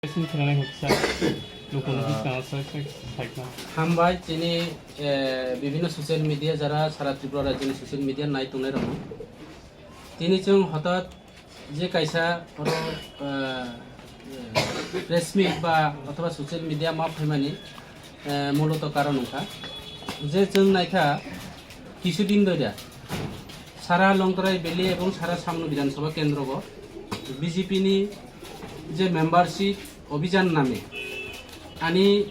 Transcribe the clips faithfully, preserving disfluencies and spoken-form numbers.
Sini khwnanai hwnkhe sa, luku luku Ah. Khna sa, sa, sa, sa. Hambai chini, eh, bibhinno social media, jara sara Tripura rajyoni social media nai tongnai rokno. Tini chwng hothat je kaisa oro, eh, eh, press meet ba othoba social media ma phaimani, eh, muloto karon wngkha je chwng naikha kisudin doida sara Longtrai Valley ebong sara Samno Bidhan Sabha Kendrogo B J P ni je membership Obhijan name ani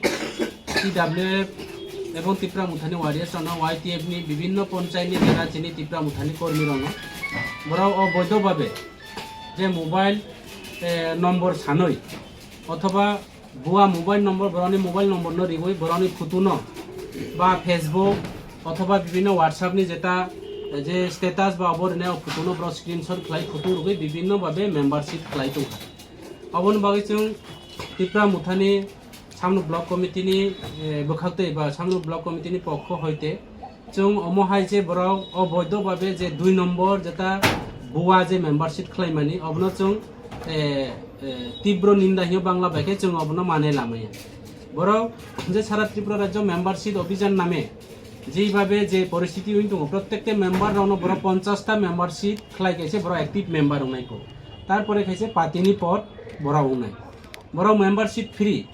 T W F ebong Tipra Mothani warriors rokno, Y T F ni bibhinno ponchayat ni jara chini Tipra Mothani kormi rokno borok oboidho babe je mobile, eh, nombor sanwi othoba bua mobile nombor, borokni mobile nombor no riwi borokni photo no ba Facebook othoba bibhinno WhatsApp ni jeta, eh, je status ba obo rwnai o photo no borok screenshot khlai photo rwgwi bibhinno babe membership khlai tongkha. Oboni bagwi chwng Tipra Mothani Samno Block Committee ni, eh, bwkhaktwi ba Samno Block Committee ni pokho hoite chwng omo hai je borok oboidho babe je dui nombor jeta bua je membership khlaimani obono chwng, eh, eh, tibro ninda hino Bangla bai khe chwng obono manai lamaya. Borok je sara Tripura rajyo membership obhijan name jeibabe je poristiti wng tongo, prottekta member rokno borok ponchash ta membership khlai kaise borok active member wngnai kho. Tarpore kaise party ni pod borok wngnai. Borok membership free.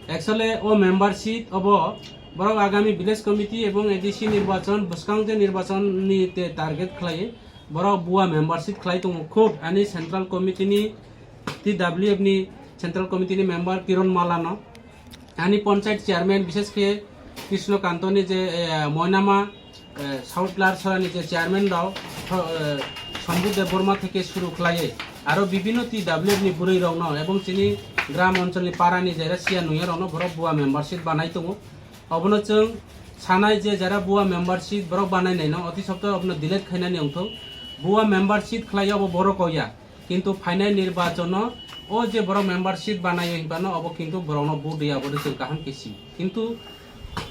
Actually o membership obo borok agami village committee ebong A D C nirbachon, bwskang je nirbachon ni te target khlai borok bua membership khlai tongo. Khub ani central committee ni, T W F ni central committee ni member Kiron Mala no, ani panchayat chairman, bishes khe Krishno Kanto ni je, eh, Moinama, eh, South Larsorani je chairman rok, tho-, eh, Sambhu Debbarma theke suru khlaiwi aro bibhinno T W F ni bwrwi rokno ebong chini gram oncholni parani jera siya nungya rokno borok bua membership banai tongo. Obono chwng sanai je jera bua membership borok banai naino, oti sopta obono delete khainani wngthok. Bua membership khlai obo borok o ya. Kintu phainai nirbachono o je borok membership banaio hinphano obo kintu borokno vote ya, obo chwng kaham khe si. Kintu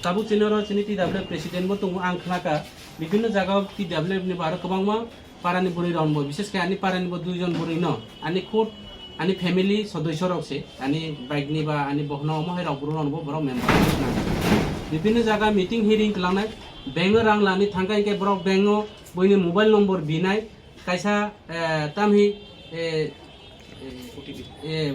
tabuk chini oro chini T W F president bo tongo, ang khnakha bibhinno jaga o T W F ni bo aro kwbangma parani bwrwi rok bo, bishes khe ani parani bo duijon bwrwi no, ani khud ani family sodoisyo rok se, ani bike ni ba ani bokhno omo hai rok bwrwi rok bo borok membership nang. Bibhinno jaga meeting hearing kwlangnai, bank o rang lani thangkha hinkhe borok bank o buini mobile number binai, kaisa, eh, tamhi, eh, eh, eh,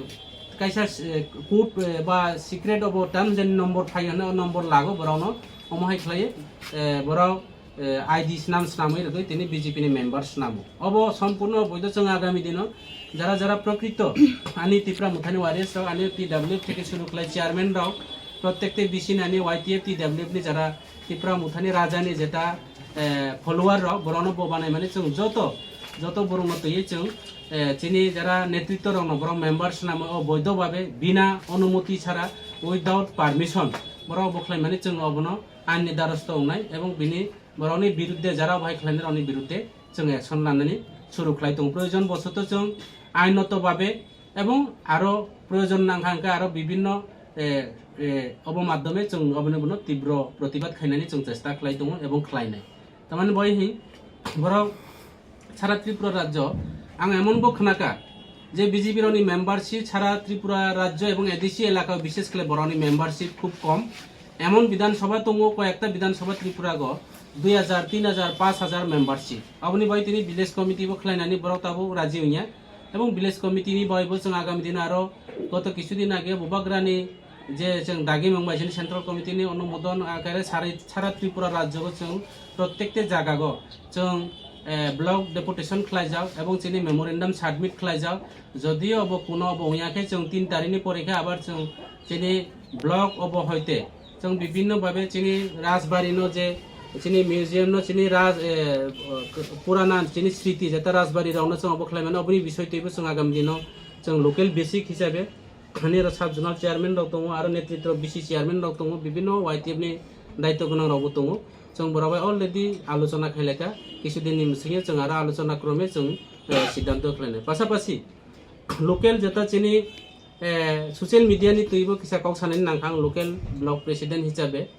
kaisa, eh, code, eh, ba secret obo tam jen number phai hwnwi, o number lago borokno, omo hai khlaiwi, eh, borok, eh, I D snam snamwi rwgwi tini B J P ni member snamo. Obo sompurno oboidho, chwng agami dino jara jara prokrito ani Tipra Mothani warriors rok, ani T W F theke suru khlai chairman rok, prottekta B C ni ani Y T F T W F ni jara Tipra Mothani rajani jeta, eh, follower rok, borokno bo banaimani chwng joto, joto borokno twiwi chwng, eh, chini jara netritto rokno borok member swnamwi o boido babe bina onumoti sara, without permission borok bo khlaimani chwng obono ain ni darosto wngnai ebong bini borokni birudde, jara bo hai khlainai rokni birudde chwng action lanani suru khlai tongo. Proyojon bosoto chwng ainoto babe ebong aro proyojon nangkha hwnkhe aro bibhinno, eh, eh, obo madhyome chwng oboni bono tibro protibad khainani chwng chesta khlai tongo ebong khlainai. Tamani bai hi borok sara Tripura rajyo ang emon bo khnakha je B J P rokni membership sara Tripura rajyo ebong A D C elaka bishes khlai borokni membership khub kom. Emon Bidhan Sabha tongo, koyekta Bidhan Sabha Tripura go dui hajar, tin hajar, panch hajar membership. Aboni bai tini village committee bo khlainani borok tabuk raji wngya. Ebong village committee ni bai bo chwng agami dino aro goto kisu din age Bubagrani je chwng dagi mung bai sini central committee ni onumodon akare sari sara Tripura rajyo go chwng prottekta jaga go chwng, eh, block deputation khlaijak ebong chini memorandum submit khlaijak. Jodio obo kuno obo wngya khe chwng tin tarikh ni pore khe abar chwng chini block obo hoite chwng bibhinno babe chini Rajbari no je chini museum no chini Raj, eh, purana chini sriti jeta Rajbari rok no chwng obo khlai mano, oboni bisoi twibo chwng agam dino chwng local basic hisabe ani aro sub zonal chairman rok tongo, aro netritro B C chairman rok tongo, bibhinno Y T F ni daityo gwnang rok bo tongo. Chwng borok bai already alochona khailai kha, kisu din ni bwswk chwng aro alochona krome chwng, eh, siddhanto khlainai. Pasapasi local jeta chini, eh, social media ni twibo kisa kok sanani nangkha ang local block president hisabe.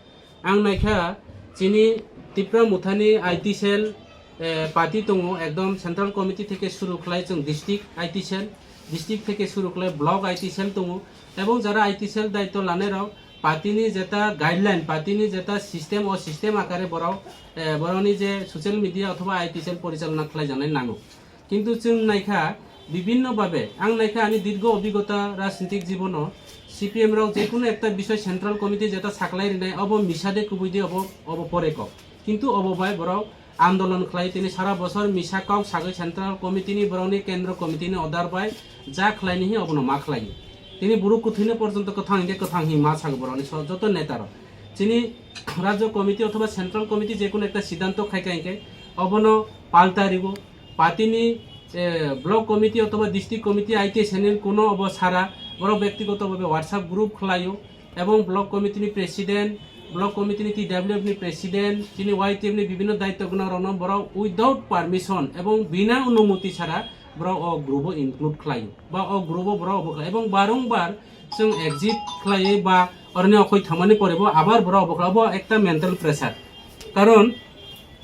Ang naikha chini Tipra Mothani I T cell, eh, party tongo, ekdom central committee theke suru khlai chwng district I T cell, District theke suru khlai block I T cell tongo, ebong jara I T cell daityo lanai rok party ni jeta guideline, party ni jeta system, o system akare borok, eh, borokni je social media othoba I T cell porichalona khlai janai nango. Kintu chwng naikha bibhinno babe, ang naikha ani dirgo obhigota rajnitik jibono, C P M rok jekunu ekta bisoi central committee jeta saklai rinai, obo misa de kubui de, obo, obo pore kok. Kintu obo bai borok andolon khlai, tini sara bosor misa kok sagwi central committee ni, borokni kendro committee ni order bai ja khlai ni hi obono ma khlai. Tini buru kwthwino porjonto kwthang hinkhe kwthang hi ma sago borokni so-, joto neta rok. Chini rajyo committee othoba central committee jekunu ekta siddhanto khaikha hinkhe obono palta rigo. Party ni, eh, block committee othoba district committee I T S N L kuno obo sara, borok bektigoto bhabe WhatsApp group khlaio, ebong block committee ni president, block committee ni T W F ni president, chini Y T F ni bibhinno daityo gwnang rokno borok without permission ebong bina onumoti sara borok o group o include khlaio, ba o group o borok obo khlai, ebong barongbar chwng exit khlaiwi ba oroni okhoi thangmani pore bo abar borok obo khlai, obo ekta mental pressure. Karon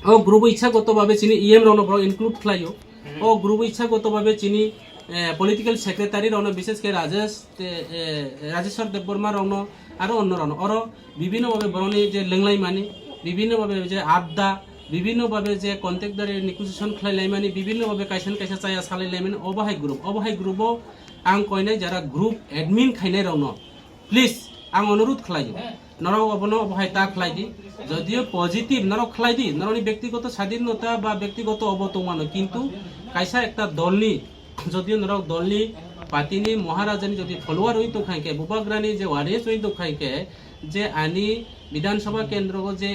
o group o ichha goto babe chini E M rokno borok include khlaio. O group o ichha goto babe chini, eh, political secretary rokno, bishesh khe Rajesh, eh, eh, Rajeshwar Debbarma rokno, aro onno rokno. Oro bibhinno babe borokni je lenglaimani, bibhinno babe je adda, bibhinno babe je contact dari negotiation khlai laimani, bibhinno babe kaisa na kaisa chaya salai laimani, obo hai group, obo hai group o ang koinai jara group admin khainai rokno, please, ang onurudh khlaio, norok obono obo hai ta khlai di. Jodio positive norok khlai di, norokni bektigoto sadinota ba bektigoto obo tongmano, kintu kaisa ekta dolni, jodio norok dolni, party ni, Maharajani jodi follower oi tongkha hinkhe, Bubagrani je warriors oi tongkha hinkhe, je ani Bidhan Sabha kendro o je